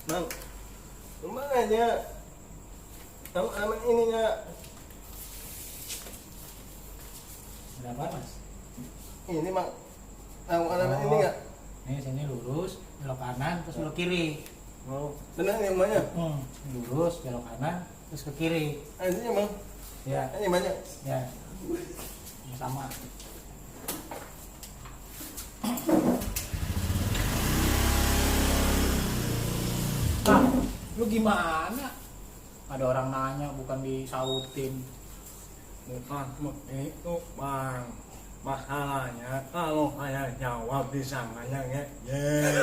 Mang, makanya aman ininya. Ada apa mas? Ini mang, alamat ini nggak? Ini sini lurus, belok kanan, terus belok kiri. Oh, benar yang mana? Lurus, belok kanan, terus ke kiri. Ini mang, Ya, ini banyak. ya, sama. Ah, lu gimana? Ada orang nanya bukan disautin. Bukan begitu bang, masalahnya kalau saya jawab disangkanya ngeyel.